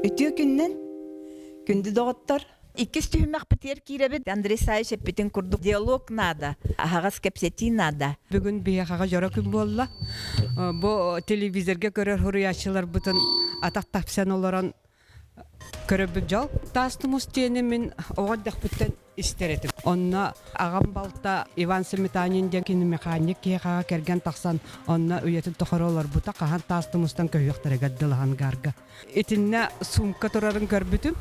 Үтүө күннэн, күндү доҕоттор! Иккис түһүмэхпитигэр киирэбит. Андрей Саевич эппитин курдук диалог наада, аһаҕас кэпсэтии наада. Бүгүн биһиэхэҕэ дьоро күн буолла. Бу телевизорга көрөр суруйааччыларбытын атах тапсан олорон көрөрбүт дьол. Таас тумус диэни мин оҕо эрдэхпиттэн истэр этим. Онно аҕам балта Иван Сметанин диэн кини механик киһиэхэҕэ кэргэн тахсан онно үйэтин тухары олорбута хаһан таас тумустан көһүөхтэригэр дылы ангарга. Итиннэ сумка турарын көрбүтүм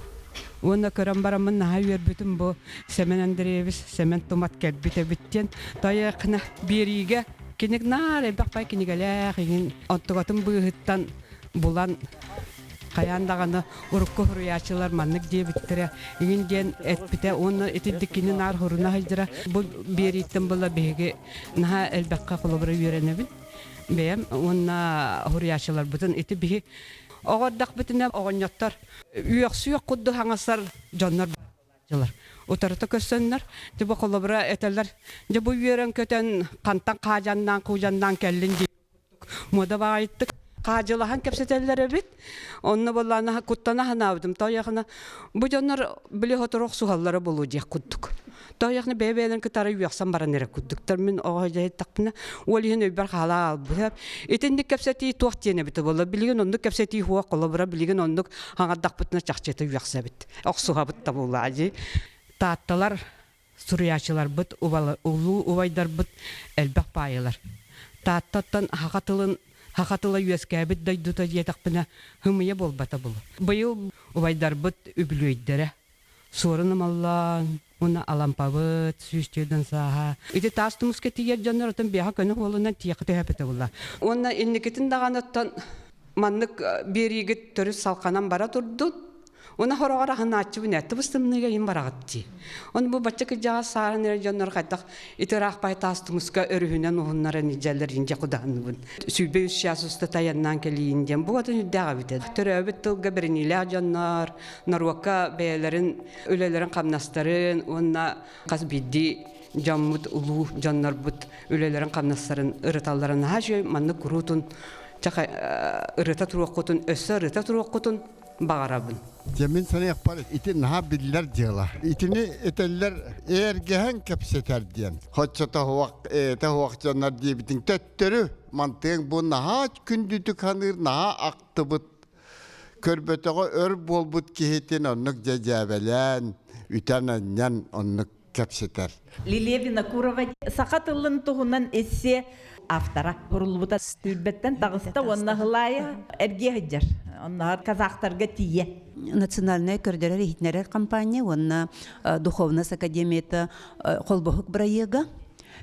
уонна көрөн бараммын наһаа үөрбүтүм бу Сэмэн Андреевич Сэмэн Тумат кэлбит эбит диэн тайахна биэриигэ киник наар элбэх бай кинигэлээх иҥин онтугатын быыһыттан булан хайаан даҕаны урукку суруйааччылар маннык диэбиттэрэ иҥин диэн эппитэ уонна итинник кини наар хуруна сылдьара бу биэрииттэн була биһиги наһаа элбэххэ холобура үөрэнэбин бэйэм уонна суруйааччыларбытын ити биһи оҕо эрдэхпитинэ оҕонньоттор үөхсүөх курдук хаҥасар дьоннор дьылар утарыта көрсөннөр дьэ бу холобура этэллэр дьэ бу үөрэн-көтөн хантан хаадьаннаан куудьаннаан кэллин дии муода баҕайыттык хаадьылаһан кэпсэтэллэр эбит онно буоллаана куттана санаабытым тоойохуна бу дьоннор били сотору охсуһаллара буолуо диэх курдук тоойохуна бэйэ-бэйэлэрин кытары үөхсэн баран эрэ курдуктар мин оҕо дьаһыттахпына уол иһин өйбөр хаалаа албыһа итинник кэпсэтии туох диэн эбитэ буолла билигин оннук кэпсэтии хуох холобура билигин оннук хаҥардахпытына чахчыта үөхсэбит охсуһабыт да буоллаа дии таатталар суруйааччыларбыт улуу убайдарбыт элбэх баайылар. Тааттаттан саха тылын саха тыла үөскээбит дойдута диэтэхпинэ һымыйа буолбата булу. Быйыл убайдарбыт үбүлүөйдэрэ Суорун Омоллоон уонна Алампабыт 104 сааһа. Ити таас тумуска тиийэр дьоннор отон биэхэ көнө суолунан тиийэххэ түһэппитэ буолла. Уонна инникитин даҕаны оттон маннык биэриигит төрүт салҕанан бара турдун. Уна хороҕор аһынааччыбын ээ, тыбыс-тымныыга иһин бараҕыт дии. Ону бу бачча кырдьаҕас сааран эрэ дьоннор хайдах ити ыраах бай таас тумуска өрүһүнэн уһуннаран илдьэллэр индьэ кудаһынныбын. 23 час устата айаннаан кэлиин диэн бу атын үрдээх эбитэ. Төрөөбүт тылга бэриниилээх дьоннор, норуокка бэйэлэрин үлэлэрин-хамнастарын уонна хас биирдии дьоммут, улуу дьоннорбут үлэлэрин-хамнастарын ырыталлара наһаа үчүгэй. Маннык куруутун ырыта туруоххутун, өссө ырыта туруоххутун баҕарабын. Дьэ мин саныахпар ити наһаа биллэр дьыала. Итини этэллэр эргэһэн кэпсэтэр диэн. Хоччото хуох ээтэ хуох дьоннор диэбитиҥ төттөрү мантыаҥ бу наһаа күндүтүк саныыр наһаа ахтыбыт көрбөтөҕө өр буолбут киһитин оннук дьэ дьээбэлээн үтэн-анньан оннук кэпсэтэр. Лилия Винокурова саха тылын туһунан эссе автора уруллубута түүрбэттэн таҕыста уонна Хылаайа эргиэ сылдьар. Онноор казахтарга тиийэ. Национальнай көрдөрөр иһитиннэрэр компания уонна Духовность академията холбоһук бырайыага.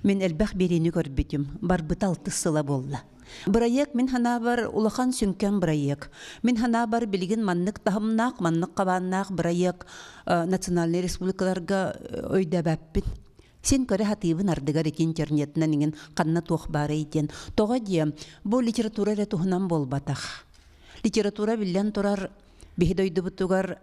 Мин элбэх биэриини көрбүтүм. Барбыта алтыс сыла буолла. Бырайыак мин санаабар улахан сүҥкэн бырайыак. Мин санаабар билигин маннык таһымнаах, маннык хабааннаах бырайыак национальнай республикаларга өйдөөбөппүн. Син көрө сатыыбын ардыгар ити интернетинэн иҥин ханна туох баарый диэн. Тоҕо диэ, бу литература эрэ туһунан буолбатах. Литература биллэн турар биһи дойдубутугар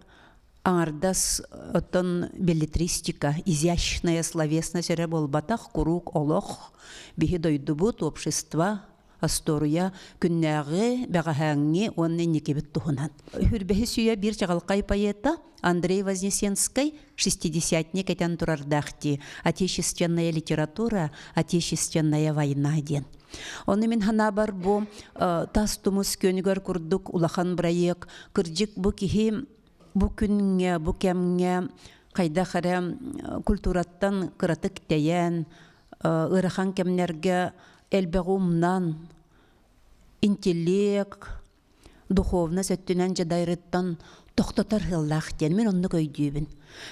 аҥардас оттон беллетристика, изящная словесность эрэ буолбатах, куруук олох, биһи дойдубут, общество, остуоруйа күннээҕи, бэҕэһээҥҥи уонна инникибит туһунан. Хүрбэһи сүүйэ биир чаҕылхай поэта Андрей Вознесенскай шестидесятник этэн турардаах дии «Отечественная литература, отечественная война» диэн. Ону мин санаабар бу тас тумус күөнүгэр курдук улахан бырайыак кырдьык бу киһи бу күҥҥэ, бу кэмҥэ хайдах эрэ культураттан кыратык тэйэн, ыарахан кэмнэргэ элбэҕи умнан, интеллект, духовность өттүнэн дьадайрыттан тохтотор ыаллаах диэн мин оннук өйдүүбүн.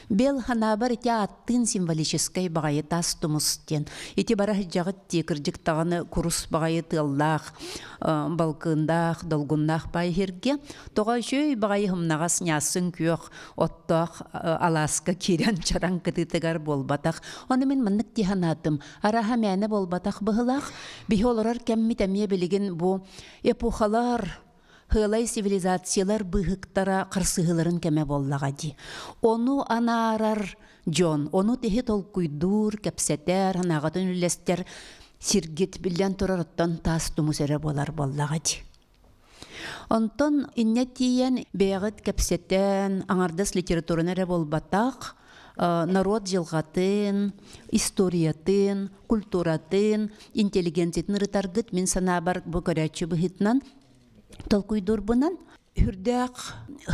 Бэл ханаабар ити ааттыын символическай баҕайы тас тумус диэн. Ити бара сылдьаҕыт дии кырдьык даҕаны курус баҕайы тыаллаах, балкыындаах, долгуннаах баай иһиргэ. Тоҕо үчүгэй баҕайы һымнаҕас ньаассын күөх оттоох алааска киирэн чараҥ кытыытыгар буолбатах. Ону мин маннык дии санаатым. Арааһа мээнэ буолбатах быһылаах. Биһи олорор кэммит эмиэ билигин бу эпохалар Хыалай цивилизациялар быыһыктара харсыһыыларын кэмэ буоллаҕа дии. Ону анаарар дьон, ону тиһи толкуйдуур, кэпсэтэр, санааҕытын үллэстэр сиргит биллэн турар оттон таас тумус эрэ буолар буоллаҕа дии. Онтон инньэ тиийэн бэйэҕит кэпсэтэн, аҥардас литератураны эрэ буолбатах, народ дьылҕатын, историятын, культуратын, интеллигенциятын ырытаргыт мин санаабар бу көрөөччү быһыытынан толкуйдуурбунан үрдээх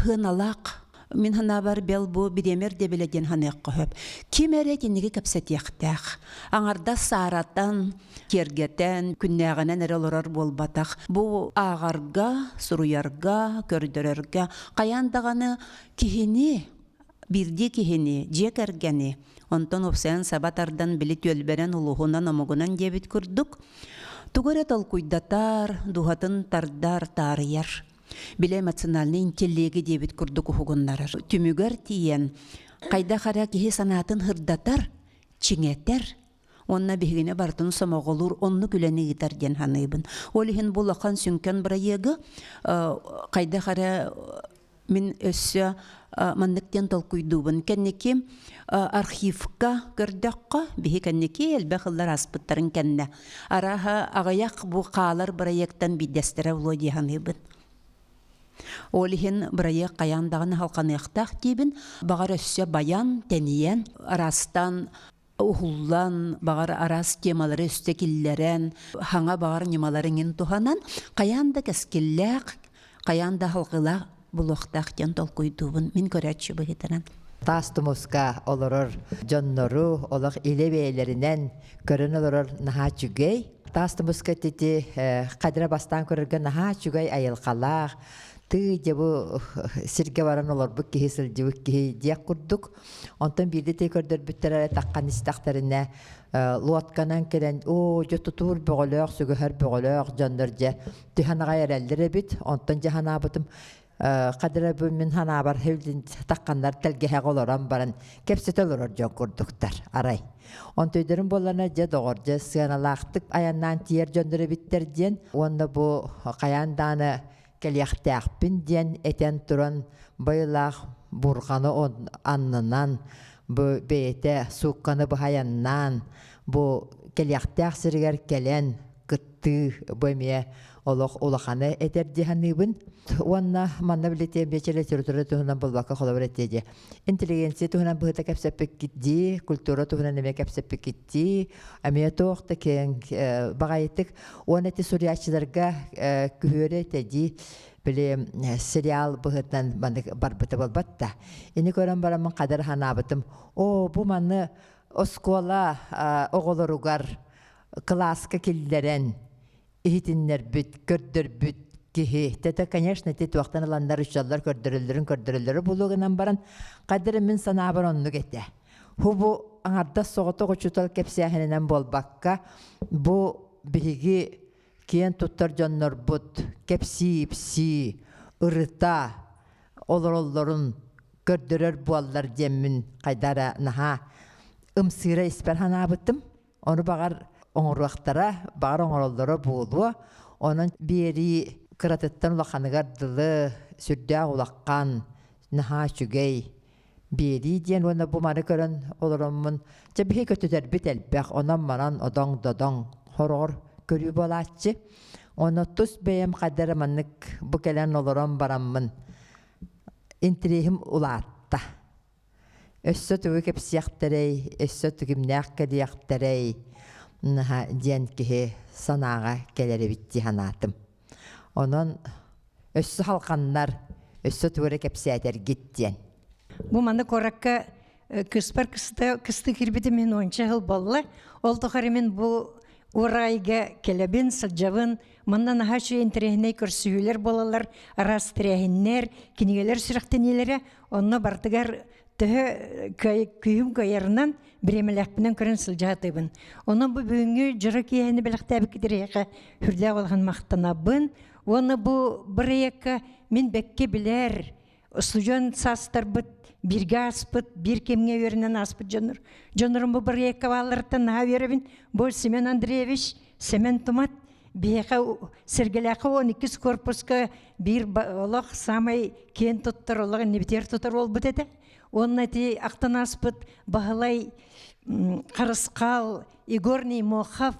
сыаналаах мин санаабар бэл бу бириэмэр дэбилэ диэн саныахха сөп. Ким эрэ итинниги кэпсэтиэхтээх. Аҥардас сааратан, киэргэтэн, күннээҕинэн эрэ олорор буолбатах. Бу ааҕарга, суруйарга, көрдөрөргө хайаан даҕаны киһини биирдии киһини, дьиэ кэргэни, онтон уопсайан саба тардан били түөлбэнэн, улууһунан, омугунан диэбит курдук, тугу эрэ толкуйдатар, дууһатын тардар, таарыйар. Били эмоциональный интеллеги диэбит курдук уһугуннарар. Түмүгэр тиийэн, хайдах эрэ киһи санаатын һырдатар, чиҥэтэр, уонна биһигини барытын сомоҕолуур оннук үлэни ыытар диэн саныыбын. Ол иһин бу улахан сүҥкэн бырайыагы хайдах эрэ Мин өссө маннык диэн толкуйдуубун. Кэнники архивка көрдөххө, биһи кэнники элбэх ыллар ааспыттарын кэннэ. Арааһа аҕыйах бу хаалар бырайыактан биирдэстэрэ буолуо дии саныыбын. Ол иһин бырайыак хайаан даҕаны халҕаныахтаах диибин. Баҕар өссө байан, тэнийэн, араастаан уһуллан, баҕар араас темалары өстө киллэрэн, хаҥа баҕар ньымаларыҥын туһанан, хайаан да кэскиллээх, хайаан да халҕылаах булуохтаах диэн толкуйдуубун мин көрөөччү быһыытынан. Таас тумуска олорор дьоннору олох илэ бэйэлэринэн көрөн олорор наһаа үчүгэй. Таас тумуска тити хадра бастаан көрөргө наһаа үчүгэй айылҕалаах, тыы дьэ бу сиргэ баран олорбут киһи сылдьыбыт киһи диэх курдук. Онтон биирдэ тии көрдөрбүттэрэ таххан истэхтэринэ лодканан кэлэн оо дьэ тутуур бөҕөлөөх сүгэһэр бөҕөлөөх дьоннор дьэ түһэн аҕай эрэллэр эбит. Онтон дьэ санаабытым хадыра бу мин санаабар тахханнар тэлгэһэҕэ олорон баран кэпсэтэ олорор дьон курдуктар арай. Онтойдорун буоллана дьэ доҕор дьэ сыаналаахтык айаннаан тиийэр дьоннор эбиттэр диэн уонна бу хайаан дааны кэлиэхтээхпин диэн этэн туран байылаах бурҕаны аннынан бу бэйэтэ суукканы быһайаннаан бу кэлиэхтээх сиригэр кэлэн кыттыы бу эмиэ олох улаханы этэр дии саныыбын. Уонна манна билетиэн биэчэ литература туһунан булбакка холобур этиэ дии. Интеллигенция туһунан быһыта кэпсэппиккит дии, культура туһунан эмиэ кэпсэппиккит дии, эмиэ туох да киэҥ баҕайытык уонна ити суруйааччыларга күһүөрэ этэ дии били сериал быһыытынан маннык барбыта буолбат да. Ини көрөн бараммын хадыр санаабытым, оо, бу маны оскуола оҕолоругар кылааска киллэрэн иһитиннэрбит, көрдөрбүт киһи. Тэтэ, конечно, ити туохтан ыланнар учууталлар көрдөрөллөрүн көрдөрөллөрө буолуо гынан баран, хайдары мин санаабар оннук этэ. Ху бу аҥардас соҕотох учуутал кэпсээһининэн буолбакка, бу биһиги киэн туттар дьоннорбут кэпсии-ипсии, ырыта олороллорун көрдөрөр буоллар диэммин хайдара наһаа ымсыыра испэр санаабытым. Ону баҕар оҥоруохтара, баҕар оҥороллоро буолуо. Онон биэрии кыратыттан улаханыгар дылы сүрдээх улахан, наһаа үчүгэй биэрии диэн уонна бу маны көрөн олороммун дьэ биһи көтүтэрбит элбэх, онон-манан одоҥ-додоҥ хороҕор көрүү буолааччы. Онно тус бэйэм хайда эрэ маннык бу кэлэн олорон бараммын интириэһим улаатта. Өссө тугу кэпсиэхтэрэй, өссө кимнээх кэлиэхтэрэй наһаа диэн киһи санааҕа кэлэр эбит дии санаатым. Онон өссө халханнар, өссө тугу эрэ кэпсээтэргит диэн. Бу маны куоракка кыспар кыстыы киирбитим мин уонча сыл буолла. Ол тухары мин бу урайга кэлэбин, сылдьабын. Манна наһаа үчүгэй интэриэһинэй көрсүһүүлэр буолаллар, араас тэрээһиннэр, кинигэлэр сүрэхтэниилэрэ. Онно бардыгар төһө күүһүм кыайарынан бириэмэлээхпинэн көрөн сылдьа сатыыбын. Онон бу бүгүҥҥү дьоро киэһэни бэлэхтээбиккитигэр эһиэхэ сүрдээх улахан махтанабын. Уонна бу бырайыакка мин бэккэ билэр устудьуон саастарбыт бииргэ ааспыт, биир кэмҥэ үөрэнэн ааспыт дьоннор. Дьоннорум бу бырайыакка баалларыттан наһаа үөрэбин. Бу Семен Андреевич, Сэмэн Тумат биһиэхэ Сэргэлээххэ 12 корпуска биир олох саамай киэн туттар олох иннибитигэр тутар буолбут этэ. Уонна ити ахтан ааспыт Баһылай Харысхал, Егор Неймохов.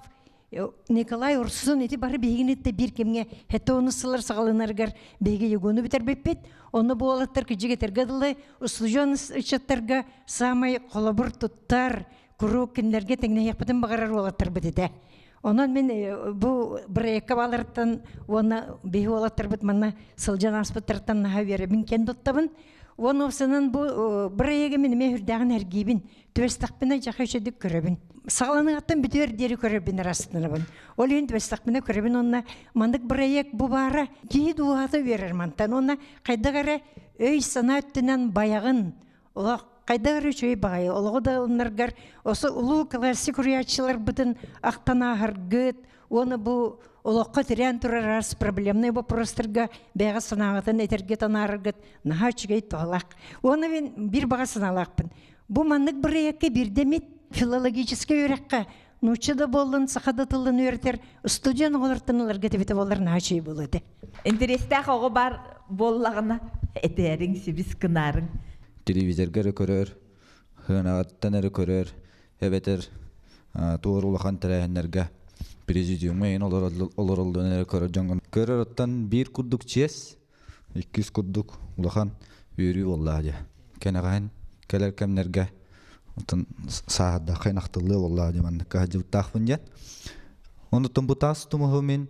Николай Урсун ити бары биһигинитте биир кэмҥэ хэтэ онус сыллар саҕаланарыгар биһиги ЕГУну бүтэрбиппит. Онно бу уолаттар кыдьык этэргэ дылы устудьуон ыччаттарга саамай холобур туттар, куруук кинилэргэ тэҥнэһиэхпитин баҕарар уолаттарбыт этэ. Онон мин бу проекка бааларыттан уонна биһи уолаттарбыт манна сылдьан ааспыттарыттан наһаа үөрэбин кэн туттабын. Уонна уопсанан бу проегы мин эмиэ үрдээҕин эргиибин. Түбэстэхпинэ дьаха үчүдүк көрөбүн. Саҕаланыаҕыттан бүтүөр диэри көрөрбүн ырастынабын. Ол иһин түбэстэхпинэ көрөбүн уонна маннык проект бу баара киһи дууһата үөрэр мантан уонна хайдах эрэ өй-санаа өттүнэн байаҕын олох хайдах эрэ үчүгэй баҕайы олоҕу да ылынаргар осы улуу классик суруйааччыларбытын ахтан ааһаргыт уонна бу олоххо тирээн турар араас проблемнай вопростарга бэйэҕэ санааҕытын этэргэ танаараргыт наһаа үчүгэй туһалаах. Уонна мин биир баҕа санаалаахпын. Бу маннык бырайыакка биирдэмит филологическай үөрэххэ нуучча да буоллун, саха да тылын үөрэтэр студент оҕолортон ыларга эбитэ буоллар наһаа үчүгэй буолуо этэ. Интэриэстээх оҕо баар буоллаҕына этээриҥ, сибис гынаарыҥ. Телевизорга эрэ көрөр, сыанаҕыттан эрэ көрөр, эбэтэр туор улахан тэрээһиннэргэ президиумҥа иһин олороллорун эрэ көрөр дьоҥҥо көрөр оттон биир курдук чиэс, иккис курдук улахан үөрүү буоллаа дии. Кэнэҕэһин кэлэр кэмнэргэ оттон сааһырдахха ынахтыллыа буоллаа дии манныкка сылдьыбыттаахпын диэн. Онуттан бу таас тумуһу мин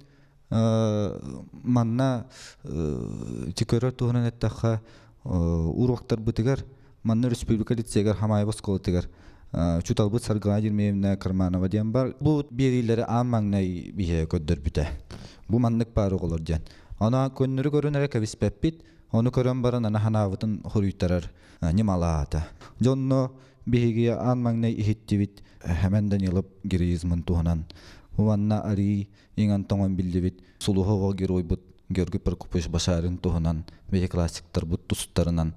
манна ити көрөр туһунан эттэххэ уруоктарбытыгар манна республика лицейгэр Хамаева оскуолатыгар учууталбыт Саргылана Еремеевна Карманова диэн бар. Бу биэриилэри аан маҥнай биһиэхэ көрдөрбүтэ. Бу маннык баар оҕолор диэн. Аны көннөрү көрөн эрэ кэбиспэппит, ону көрөн баран аны ханаабытын хоруйтарар ньымалаата. Дьонно биһиги аан маҥнай иһиттибит Хэмэн Данилов героизмын туһунан. Уонна арий иҥэн-тоҥон биллибит сулуһа оҕо геройбут Георгий Прокопьевич Башарин туһунан биһи классиктарбыт тустарынан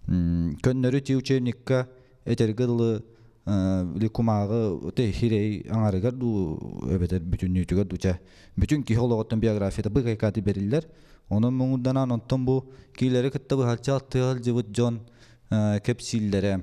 көннөрү ти учебникка этэргэ дылы били кумааҕы хирей аҥарыгар дуу эбэтэр бүтүннүүтүгэр дуу чэ бүтүн киһи олоҕуттан биографията быыкайкааты бэриллэр онон муҥурданан онтон бу киилэри кытта быһаччы алтыһа сылдьыбыт дьон кэпсииллэрэ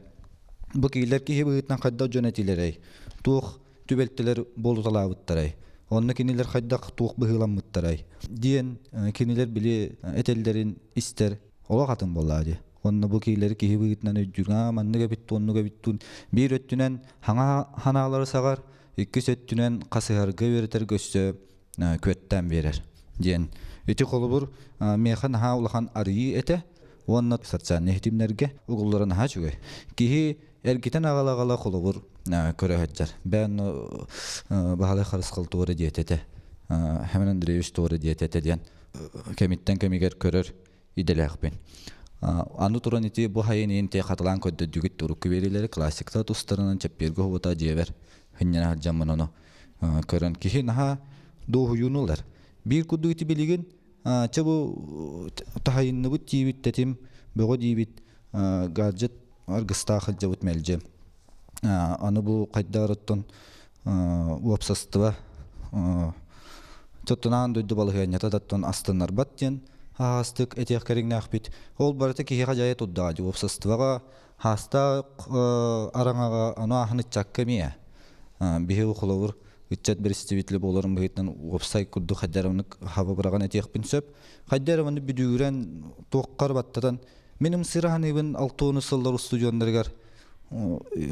бу киилэр киһи быһыытынан хайдах дьон этилэрэй туох түбэлтэлэр буолуталаабыттарай? Онно кинилэр хайдах туох быһыыламмыттарай? диэн кинилэр били этэллэрин истэр олох атын буоллаа дии. Онно бу киилэри киһи быһыытынан өйдүүр, аа маннык эбит оннук эбит туун биир өттүнэн хаҥа ханаалары саҕар, иккис өттүнэн хасыһарга үөрэтэргэ өссө күөттээн биэрэр диэн. Ити холобур миэхэ наһаа улахан арыйыы этэ уонна социальнай ситимнэргэ угуллара наһаа үчүгэй. Киһи эргитэн аҕала-аҕала холобур көрө сылдьар. Бээн Баһылай Харысхал туора диэтэ этэ. Хэмэн Андреевич туора диэтэ этэ диэн кэмиттэн кэмигэр көрөр идэлээхпин. Аны туран ити бу хайын иин те хатылаан көрдөрдүгүт урукку биэриилэри классикта тустарынан чэппиэргэ уһута дьиэбэр хынньана сылдьаммын ону көрөн киһи наһаа дуоһуйууну ылар. Биир курдук ити билигин чэ бу таһайынныбыт диибит тэтим бөҕө диибит гаджет аргыстаах сылдьабыт мэлдьи. Аны бу хайдаарыттан уопсастыба Тоттунаан дойду балаһыанньата таттан астыннарбат диэн аһаҕастык этиэх кэриҥнээхпит. Ол барыта киһиэхэ дьайа турдаҕа дии уопсастыбаҕа хаастаах араҥаҕа ону ааһан ыччакка эмиэ. Биһиги холобур ыччат бэрэстэбиитэлэ буоларын быһыытынан уопсай курдук хайдах эрэ хаба быраҕан этиэхпин сөп. Хайдах эрэ маннык бүдүүрэн туоххар баттатан Мин ымсыыра саныыбын алтыаны сыллар устудьуоннарыгар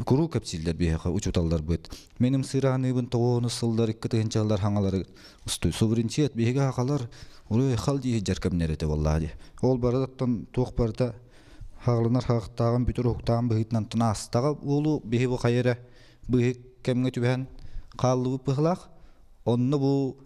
куруук кэпсииллэр биһиэхэ учууталларбыт. Мин ымсыыра саныыбын тоҕуону сыллар икки тыһыынчалар хаҥалары суверенитет биһиги хахалар уруй хал дии сылдьар кэмнэр этэ буоллаа дии. Ол барытыттан туох барыта хаҕылынар хаҕахтааҕын бүтэр уһуктааҕын быһыытынан аастаҕа буолуу биһи бу хайа эрэ быыһык кэмҥэ түбэһэн хааллыбыт быһыылаах. Онно бу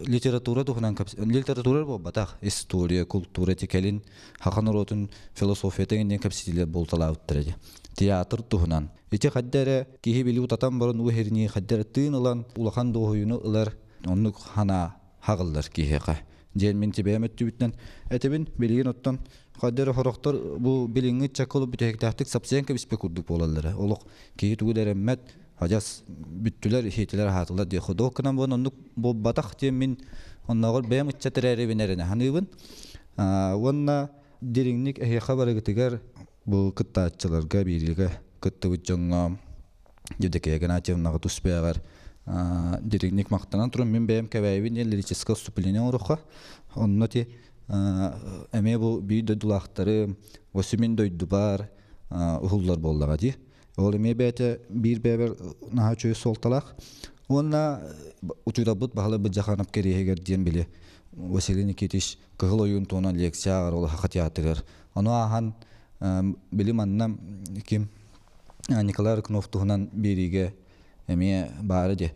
литература туһунан литература буолбатах история култуура ити кэлин саха норуотун философията диэн кэпсэтиилэр буолуталаабыттара дии театр туһунан ити хайда эрэ киһи били утатан баран уу иһиринии хайда эрэ тыын ылан улахан дуоһуйууну ылар оннук санаа хаҕыллар киһиэхэ диэн мин тибэйэм өттүбүтүнэн этэбин билигин оттон хайда эрэ сорохтор бу билиҥҥи ыччакка олох бүтэһиктээхтик сапсыйан кэбиспит курдук буолаллара олох киһи тугу да эрэммэт адьас бүттүлэр, иһиэтилэр, аһаатылар диэх ходуок гынан буолан оннук буолбатах диэн мин оннооҕор бэйэм ыччат эрээрибин эрэнэ саныыбын. Уонна дириҥник эһиэхэ барыгытыгар бу кыттааччыларга биириигэ кыттыбыт дьоҥҥо Евдокия Игнатьевнаҕа тус бэйэҕэр Дириҥник махтанан туран мин бэйэм кэбээйбин диэн лирическое вступление оҥоруохха. Онно ти эмиэ бу биир дойдулаахтары Осимин дойдубар уһуллар буоллаҕа дии. Ол эмиэ бэйэтэ биир бэйэбэр наһаа үчүгэй суолталаах. Уонна учууталбыт Баһылай Быдьаханов кэриэһигэр диэн били Василий Никитич Кыһыл ойуун туһунан лекция ааҕар ол Саха театрыгар. Ону ааһан били манна ким Николай Рыкунов туһунан биэриигэ эмиэ баара дии.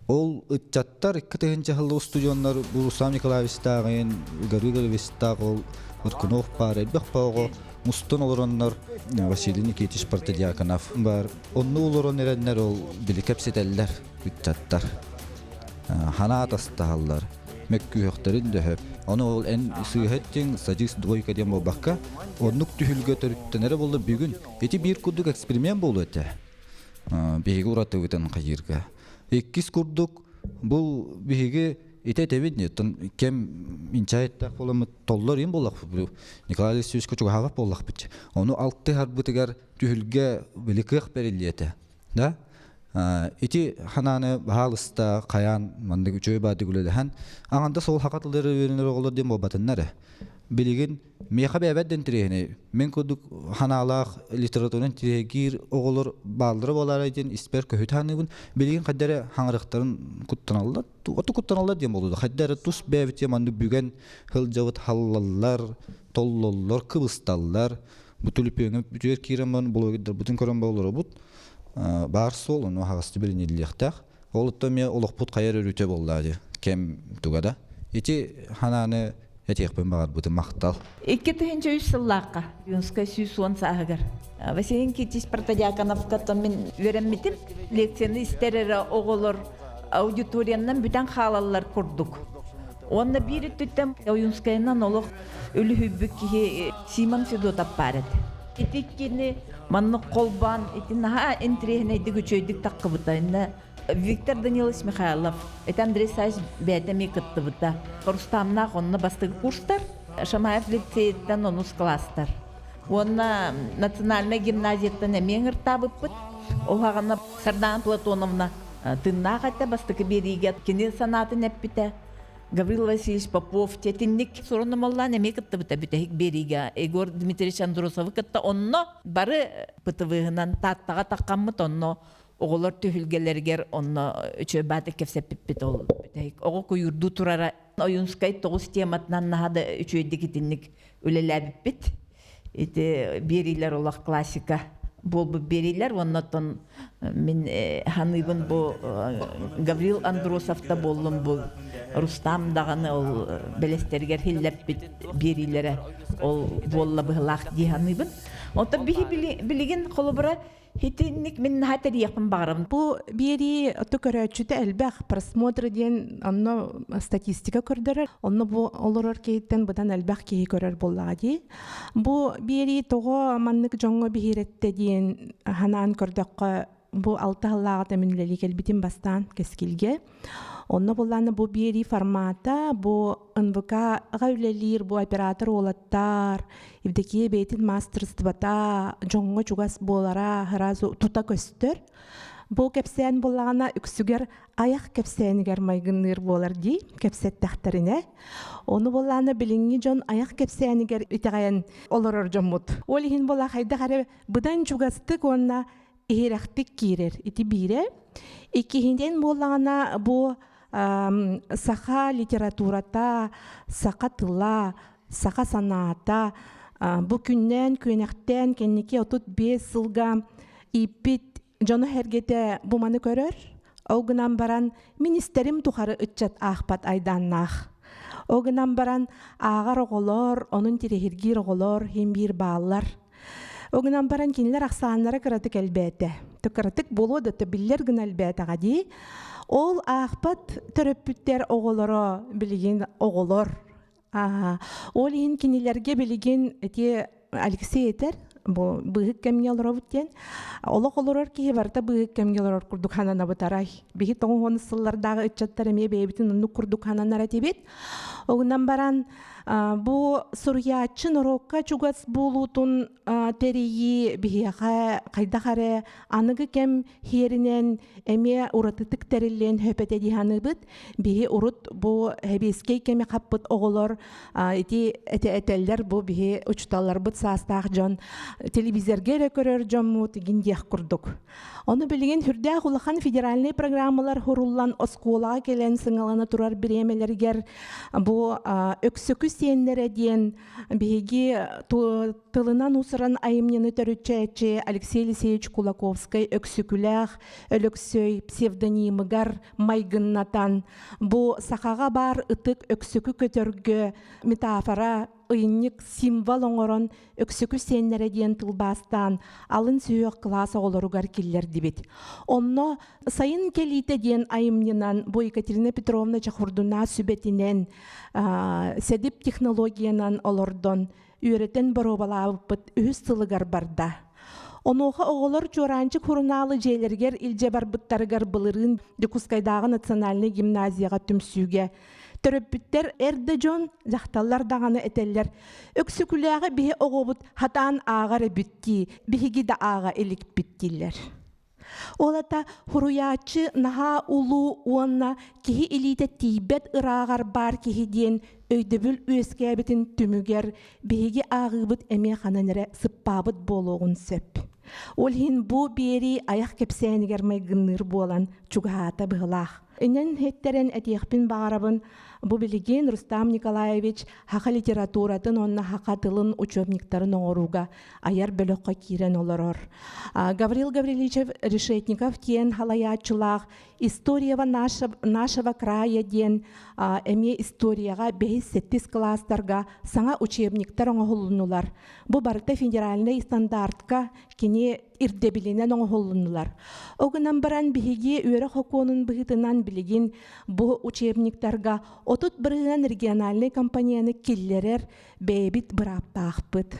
Ол ыччаттар 2000 сыллы устудьуоннар бу Руслан Николаевичтааҕын, Игорь Игоревичтаах ол Рыкунов баар элбэх оҕо мустан олороннор Василий Никитич Протодьяконов бар. Онну олорон эрэннэр ол били кэпсэтэллэр ыччаттар. Ханаа атастаһаллар. Мөккүһүөхтэрин дөһөп. Ону ол эн сыыһа эттиҥ, садьыыс двойка диэн буолбакка, оннук түһүлгэ төрүттэнэрэ буолла бүгүн. Ити биир курдук эксперимент буолуо этэ. Биһиги уратыбытын хайыырга. Иккис курдук бу биһиги ити этэбит оттон кэм инчэйэттээх буоламмыт толлор им буоллахпыт Николай Алексеевичка чугаһаабат буоллахпыт. Ону алтыһарбытыгар түһүлгэ били кыах бэриллиэ этэ. Да? Ити ханааны баһаалыста хайаан маннык үчүгэй баадык үлэлэһэн аҥанда сол хака тыллары үөрэнэр оҕолор диэн буолбатыннар ээ. Билигин миэхэ бэйэбэр да интэриэһинэй. Мин курдук ханаалаах литератураны интэриэһиргиир оҕолор бааллара буолаарай диэн испэр көһүтэ саныыбын. Билигин хайда эрэ хаҥырыктарын куттаналлар, оту куттаналлар диэн буолуо. Хайда эрэ тус бэйэбит маннык бүгэн сылдьабыт халлаллар, толлоллор, кыбысталлар. Бу түлүпүөҥҥэ бүтүөр киирэн баран блогердарбытын көрөн олоробут. Баар суол, ону аһаҕастык билиниллиэхтээх. Ол оттон эмиэ олохпут хайар өрүтэ буоллаа дии, кэм туга да. Ити ханааны этиэхпин баҕарбытым махтал. 2003 сыллаахха Юнскай 110 сааһыгар Василий Никитич Протодьяконовка мин үөрэммитим. Лекцияны истэр эрэ оҕолор аудиториянан бүтэн хаалаллар курдук. Уонна биир өттүттэн Ойуунскайынан олох үлүһүйбүт киһи Симон Федотов баар этэ. Ити кини маннык холбоон ити наһаа интириэһинэйдик үчүгэйдик таххыбыта. Инна Виктор Данилович Михайлов, это Андрей Саевич бэйэтэ эмиэ кыттыбыта. Рустамнаах онно бастакы курстар, Шамаев лицейиттэн онус класстар. Уонна национальнай гимназияттан эмиэ ыҥыртаабыппыт. Ол аҕана Сардаана Платоновна тыыннаах этэ бастакы биэриигэ кини санаатын эппитэ. Гаврил Васильевич Попов тетинник сурунумаллаан эмиэ кыттыбыта бүтэһик биэриигэ Егор Дмитриевич Андросовы кытта онно бары ПТВ-ынан Тааттаҕа таххаммыт онно оҕолор түһүлгэлэригэр онно үчүгэй баатык кэпсэппиппит ол бүтэһик оҕо куйуурдуу турара Ойуунскай тоҕус тематынан наһаа да үчүгэйдик итинник үлэлээбиппит ити биэриилэр олох классика буолбут биэриилэр уонна оттон мин ханыыбын бу Гаврил Андросовта буоллум бу Рустам даҕаны ол бэлэстэригэр хиллэппит биэриилэрэ ол буолла быһылаах дии ханыыбын. Онтон биһи билигин холобура Итинник мин наһаа тэрийиэхпин баҕарабын. Бу биэрии оту көрөөччүтэ элбэх просмотр диэн онно статистика көрдөрөр. Онно бу олорор киһиттэн быдан элбэх киһи көрөр буоллаҕа дии. Бу биэрии тоҕо маннык дьоҥҥо биһирэттэ диэн ханаан көрдөххө бу алта сыллааҕыта мин үлэлии кэлбитим бастаан Кэскилгэ. Онно буллааны бу биэрии формата, бу НВК-ҕа үлэлиир бу оператор уолаттар, Евдокия бэйэтин маастарыстыбата дьоҥҥо чугас буолара сразу тута көстөр. Бу кэпсээн буоллаҕына үксүгэр айах кэпсээнигэр майгынныыр буолар дии кэпсэттэхтэринэ. Ону буоллаҕына билиҥҥи дьон айах кэпсээнигэр итэҕэйэн олорор дьоммут. Ол иһин буола хайдах эрэ быдан чугастык уонна иһирэхтик киирэр. Ити биирэ. Иккиһинэн буоллаҕына бу саха литературата, саха тыла, саха санаата бу күннээн күөнэхтээн кэнники 35 сылга ииппит дьоно-сэргэтэ бу маны көрөр. Ол гынан баран мин истэрим тухары ыччат аахпат айдааннаах. Ол гынан баран ааҕар оҕолор, онун тирэһиргиир оҕолор иһин биир бааллар. Ол гынан баран кинилэр ахсааннара кыратык элбээтэ. Кыратык буолуо да биллэр гына элбээтэҕэ дии. Ол аахпат төрөппүттэр оҕолоро билигин оҕолор. Ол иһин кинилэргэ билигин ити Алексей этэр. Бу быыһык кэмҥэ олоробут диэн. Олох олорор киһи барыта быыһык кэмҥэ олорор курдук хананабыт арай. Биһи тоҕуһуон сыллардааҕы ыччаттар эмиэ бэйэбитин оннук курдук хананар этибит. Оҕунан баран бу суруйааччы норуокка чугас буолуутун тэрийии биһиэхэ хайдах эрэ аныгы кэм хиэринэн эмиэ уратытык тэриллиэн сөп этэ дии саныыбыт. Биһи урут бу сэбиэскэй кэми хаппыт оҕолор ити этэллэр бу биһи учууталларбыт саастаах дьон телевизорга эрэ көрөр дьоммут игин диэх курдук. Ону билигин сүрдээх улахан федеральнай программалар хуруллан оскуолаҕа кэлэн сыҥалана турар бириэмэлэригэр бу өксөкү сиэннэрэ диэн биһиги тылынан усуран айымньыны төрүтчээччи Алексей Елисеевич Кулаковскай Өксөкүлээх Өлөксөй псевдонимыгар майгыннатан бу сахаҕа баар ытык өксөкү көтөргө метафора ыйынньык символ оҥорон өксөкү сиэннэрэ диэн тылбаастаан алын сүһүөх кылаас оҕолоругар киллэрдибит. Онно Сайын кэлиитэ диэн айымньынан бу Екатерина Петровна Чахурдуна сүбэтинэн сэдип технологиянан олордон үөрэтэн боруобалаабыппыт үһүс сылыгар барда. Онуоха оҕолор Чуораанчык сурунаалы дьиэлэригэр илдьэ барбыттарыгар былырыын Дьокуускайдааҕы национальнай гимназияҕа түмсүүгэ төрөппүттэр эр да дьон, дьахталлар даҕаны этэллэр «Өксөкүлээҕи биһи оҕобут хатаан ааҕар эбит дии, биһиги да ааҕа иликпит» дииллэр. Ол ата суруйааччы наһаа улуу уонна киһи илиитэ тиийбэт ырааҕар баар киһи диэн өйдөбүл үөскээбитин түмүгэр биһиги ааҕыыбыт эмиэ ханан эрэ сыппаабыт буолуоҕун сөп. Ол иһин бу биэрии айах кэпсээнигэр майгынныыр буолан чугаһаата быһылаах. Инэн һиттэрэн этиэхпин баҕарабын, бу билигин Рустам Николаевич саха литературатын уонна саха тылын учебниктарын оҥорууга айар бөлөххө киирэн олорор. Гаврил Гаврильевич Решетников диэн халайааччылаах «Историява нашего края» диэн эмиэ историяҕа бэһис-сэттис кылаастарга саҥа учебниктар оҥоһулуннулар. Бу барыта федеральнай стандартка кини ирдэбилинэн оҥоһулуннулар. Ол гынан баран биһиги үөрэх сокуонун быһыытынан билигин бу учебниктарга 30% региональнай компанияны киллэрэр бэйэбит бырааптаахпыт.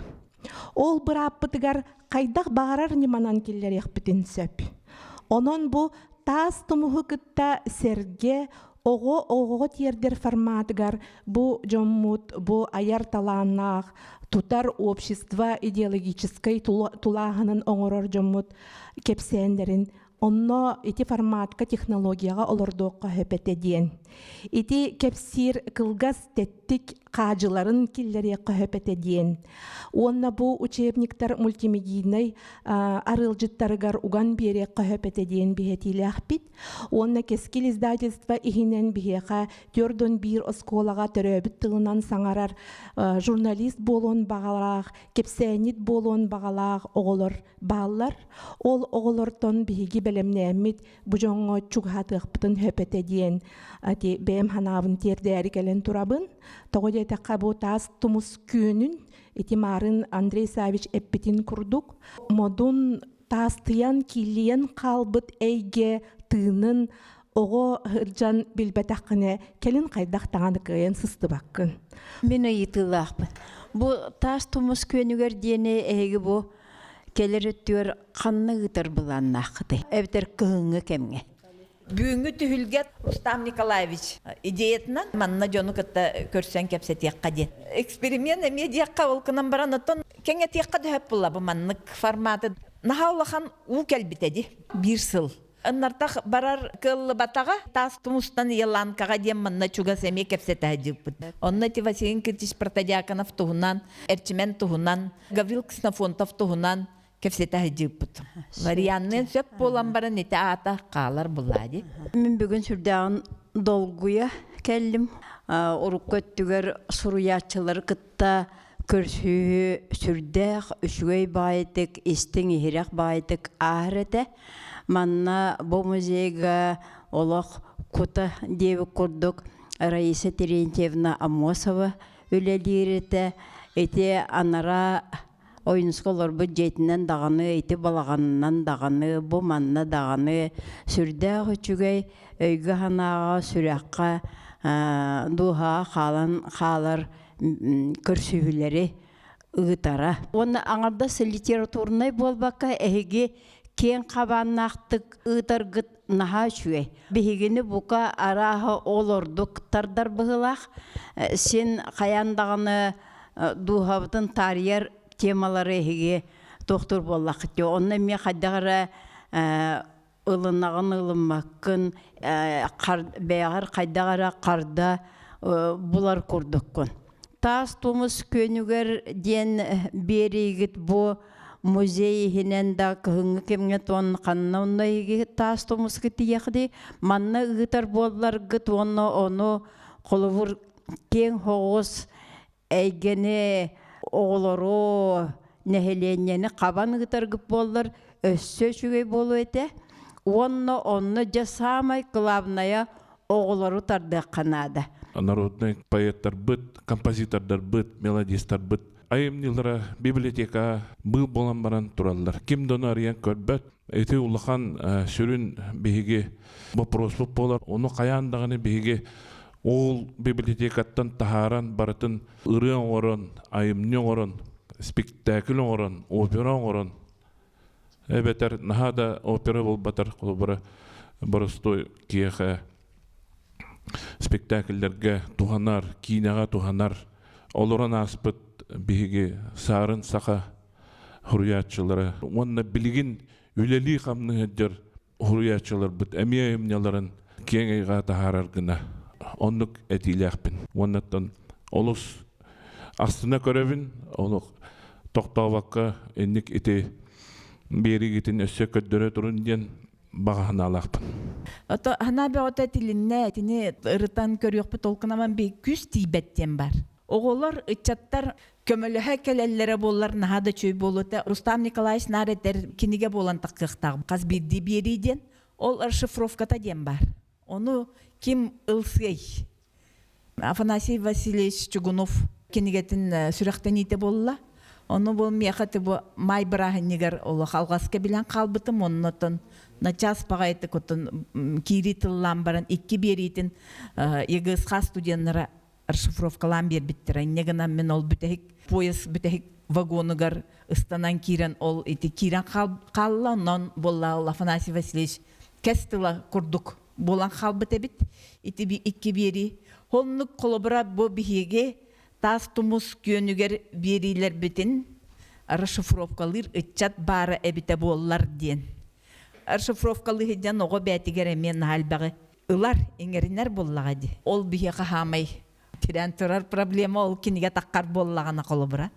Ол бырааппытыгар хайдах баҕарар ньыманан киллэриэхпитин сөп. Онон бу таас тумуһу кытта сэргэ оҕо оҕоҕо тиэрдэр форматыгар бу дьоммут бу айар талааннаах тутар общество идеологическай тулааһынын оҥорор дьоммут кэпсээннэрин онно ити форматка технологияҕа олордуохха сөп этэ диэн. Ити кэпсиир кылгас тэттик хаадьыларын киллэриэххэ сөп этэ диэн. Уонна бу учебниктар мультимедийнай арыалдьыттарыгар уган биэриэххэ сөп этэ диэн биһэтиилээхпит. Уонна Кэскил издательство иһинэн биһиэхэ төрдөн биир оскуолаҕа төрөөбүт тылынан саҥарар журналист буолуон баҕалаах, кэпсээнньит буолуон баҕалаах оҕолор бааллар. Ол оҕолортон биһиги бэлэмнээммит бу дьоҥҥо чугаһатыахпытын сөп этэ диэн ати бэйэм санаабын тиэрдээри кэлэн турабын. Тоҕо диэтэххэ бу таас тумус күөнүн ити маарын Андрей Савич эппитин курдук модун таастыйан кииллийэн хаалбыт эйгэ тыынын оҕо сылдьан билбэтэххинэ кэлин хайдах даҕаны кыайан сыстыбаккын. Мин ыйытыылаахпын. Бу таас тумус күөнүгэр диэни эһиги бу кэлэр өттүгэр ханна ыытар былааннааххытый? Эбэтэр кыһыҥҥы кэмҥэ? Бүгүҥҥү түһүлгэ Рустам Николаевич идеятынан манна дьону кытта көрсөн кэпсэтиэххэ диэн. Эксперимент эмиэ диэххэ ол гынан баран оттон кэҥэтиэххэ да сөп буолла бу маннык форматы. Наһаа улахан уу кэлбитэ дии биир сыл. Ыннартах барар кыаллыбатаҕа таас тумустан Еланкаҕа диэн манна чугас эмиэ кэпсэтэ сылдьыбыппыт. Онно ити Василий Никитич Протодьяконов туһунан, Эрчимэн туһунан, Гаврил Ксенофонтов туһунан кэпсэтэ сылдьыбыппыт. Варианныан сөп буолан баран ити аата хаалар булаа дии. Мин бүгүн сүрдээҕин долгуйа кэллим. Урукку өттүгэр суруйааччылары кытта көрсүһүү сүрдээх үчүгэй баайытык, истиҥ-иһирэх баайытык ааһар этэ. Манна бу музейга олох кута диэбит курдук Раиса Терентьевна Аммосова үлэлиир этэ. Ити анараа Ойуунускай олорбут дьиэтинэн даҕаны, ити балаҕанынан даҕаны, бу манна даҕаны сүрдээх үчүгэй өйгө-санааҕа, сүрэххэ, дууһаҕа хаалан хаалар көрсүһүүлэри. ыытара. Уонна аҥардас литературнай буолбакка эһиги киэҥ хабааннаахтык ыытаргыт наһаа үчүгэй. Биһигини бука арааһа ол ордук тардар быһыылаах. Син хайаан даҕаны дууһабытын таарыйар темалары эһиги туохтуур буоллаххыт дии. Онно эмиэ хайдах эрэ ылынаҕын ылыммаккын, бэйэҕэр хайдах эрэ харда булар курдуккун. Таас тумус күөнүгэр диэн биэриигит бу музей иһинэн да кыһыҥҥы кэмҥэ туон ханна онно эһиги таас тумуска тиийэхди манна ыытар буолларгыт уонна ону холобур киэҥ соҕус эйгэни оҕолору нэһилиэнньэни хабан ыытаргыт буоллар өссө үчүгэй буолуо этэ уонна онно дьэ саамай кылаабынайа оҕолору тардыахха наада. Народнай поэттарбыт, композитордарбыт, мелодистарбыт айымньылара библиотека быыл буолан баран тураллар. Ким да ону арыйан көрбөт. Ити улахан сүрүн биһиги боппуруоспут буолар. Ону хайаан даҕаны биһиги ол библиотекаттан таһааран барытын ырыа оҥорон, айымньы оҥорон, спектакль оҥорон, опера оҥорон эбэтэр наһаа да опера буолбатар холобура боростуой киэхэ спектакльлэргэ туһанар, киинэҕэ туһанар олорон ааспыт биһиги саарын саха суруйааччылара уонна билигин үлэлии-хамныы сылдьар суруйааччыларбыт эмиэ айымньыларын киэҥ эйгэҕэ таһаарар гына оннук этиилээхпин. Уоннаттан олус астына көрөбүн, олох тохтообокко инник ити биэригитин өссө көрдөрө турун диэн баҕа санаалаахпын. Ото ханаа бөҕөтө тилиннэ, итини ырытан көрүөхпүт толкунаман би күс тиийбэт диэн бар. Оҕолор, ыччаттар көмөлөһө кэлэллэрэ буоллар наһаа да үчүгэй буолуо этэ. Рустам Николаевич наар этэр кинигэ буолан тахсыахтаах хас биирдии биэрии диэн. Ол расшифровката диэн баар. Ону ким ылсыай? Афанасий Васильевич Чугунов кинигэтин сүрэхтэниитэ буолла. Ону бу миэхэ бу маай бырааһынньыгар олох алҕаска билэн хаалбытым. Оннотон начаас баҕайытык отон киирии тыллаан баран икки биэриитин ЕГСХ студеннара расшифровкалаан биэрбиттэрэ. Инньэ гынан мин ол бүтэһик поезд бүтэһик вагонугар ыстанан киирэн ол ити киирэн хаалла. Онон буолла ол Афанасий Васильевич кэс тыла курдук буолан хаалбыт эбит. Ити икки биэрии. Оннук холобура бу биһиги таас тумус күөнүгэр биэриилэрбитин расшифровкалыыр ыччат баара эбитэ буоллар диэн. Расшифровкалыы сылдьан оҕо бээтигэр эмиэ наһаа элбэҕи ылар, иҥэринэр буоллаҕа дии. Ол биһиэхэ хаамай тирээн турар проблема ол кинигэ таххар буоллаҕына холобура.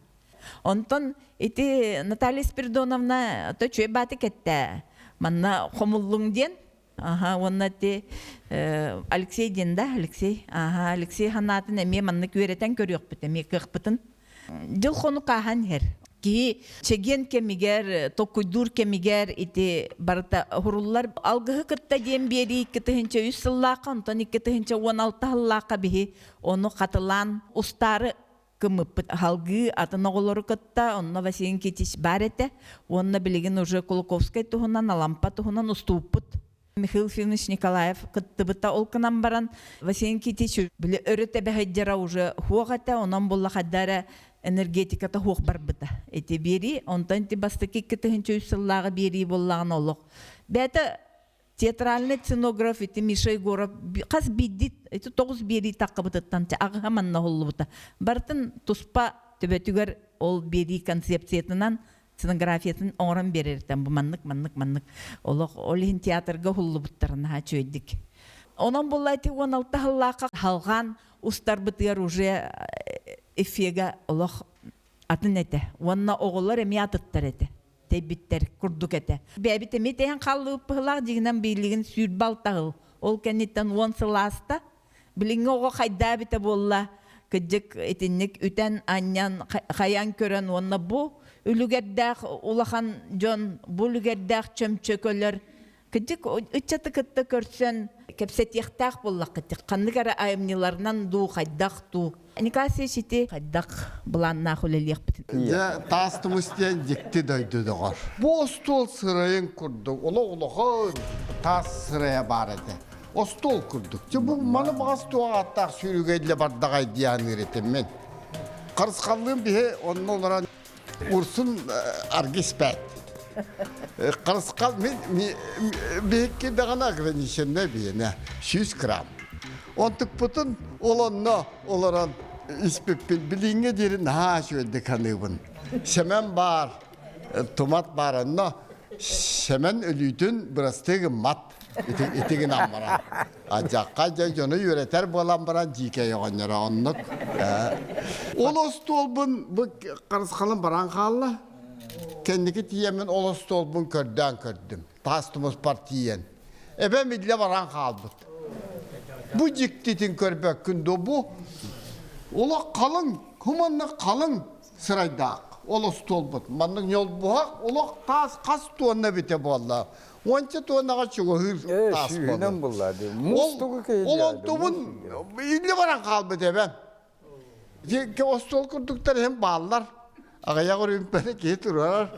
Онтон ити Наталья Спиридоновна то үчүгэй бааты кэттэ. Манна хомуллуҥ диэн. Аха, уонна ити Алексей диэн да, Алексей. Аха, Алексей санаатын эмиэ маннык үөрэтэн көрүөхпүт, эмиэ кыахпытын. Дьыл хонук ааһан иһэр. Киһи чэгиэн кэмигэр, толкуйдуур кэмигэр ити барыта уһуруллар. Алгыһы кытта диэн биэрии 2003 сыллаахха, онтон 2016 сыллаахха биһи ону хатылаан устаары кыммыппыт. Халгыы атын оҕолору кытта онно Василий Никитич баар этэ. Уонна билигин уже Кулаковскай туһунан, Алампа туһунан устууппут. Михаил Филимонович Николаев кыттыбыта ол гынан баран Василий Никитич били өрө тэбэһэйдьара уже хуох этэ, онон булла хайда эрэ энергетиката хуох барбыта. Ити биэрии, онтон ити бастакы 2003 сыллааҕы биэрии буоллаҕына олох. Бэйэтэ театральный сценограф ити Миша Егоров хас биирдии ити тоҕус биэрии таххыбытыттан аҕыһа манна уһуллубута. Барытын туспа төбөтүгэр ол биэрии концепциятынан сценографиятын оҥорон биэрэртэн бу маннык маннык маннык олох ол иһин театрга уһуллубуттара наһаа үчүгэйдик. Онон буолла ити 16 сыллаахха халҕаан устарбытыгар уже эффега олох атын этэ. Уонна оҕолор эмиэ атыттар этэ. Тэйбиттэр курдук этэ. Бэйэбит эмиэ тэйэн хааллыбыт быһылаах дьиҥинэн биилигин 26 сыл. Ол кэнниттэн 10 сыл ааста. Билиҥҥи оҕо хайдаа эбитэ буолла, кырдьык итинник үтэн, анньан, хайан көрөн уонна бу үлүгэрдээх улахан дьон, бу үлүгэрдээх чөмчөкөлөр кырдьык ыччаты кытта көрсөн кэпсэтиэхтээх буоллаххыт ханнык эрэ айымньыларынан дуу хайдах дуу Николай Васильевич ити хайдах былааннаах үлэлиэхпитин Дьэ, таас тумус диэн дьикти дойду доҕор. Бу остуол сырайын курдук, олох улахан таас сырайа баар этэ. Остуол курдук. Дьэ, бу маны баҕас туох ааттаах сүүрүгэ иллэ бардаҕай диэн этим мин. Харысхаллыын биһи онно олорон Урсун аргы испэт. Харысхал мин биһикки даҕаны ограниченнай биһиэнэ 100 грамм. Онтукпутун ол онно олорон испиппин билиҥҥэ диэри наһаа үчүгэйдик саныыбын. Сэмэн баар, тумат баар онно Сэмэн өлүүтүн бырастыы гыммат ити гынан баран. Адьахха дьэ дьону үөрэтэр буолан баран дьиикэй оҕонньоро оннук. Ол остуолбун бу харысхалым баран хаалла. Кэнники тиийэммин ол остуолбун көрдөөн көрдүм. Таас тумуспар тиийэн. Эбэм иллэ баран хаалбыт. Бу дьиктитин көрбөккүн дуо бу олох халыҥ, куманна халыҥ сырайдаах ол остуолбут. Маннык ньолбуһах олох таас хас туонна эбитэ буолла. Уонча туоннаҕа чугаһыыр таас буолла. Ол, ол онтубун иллэ баран хаалбыт эбэм. Остуол курдуктар иһин бааллар. Аҕыйах үрүмпэни киһи турар.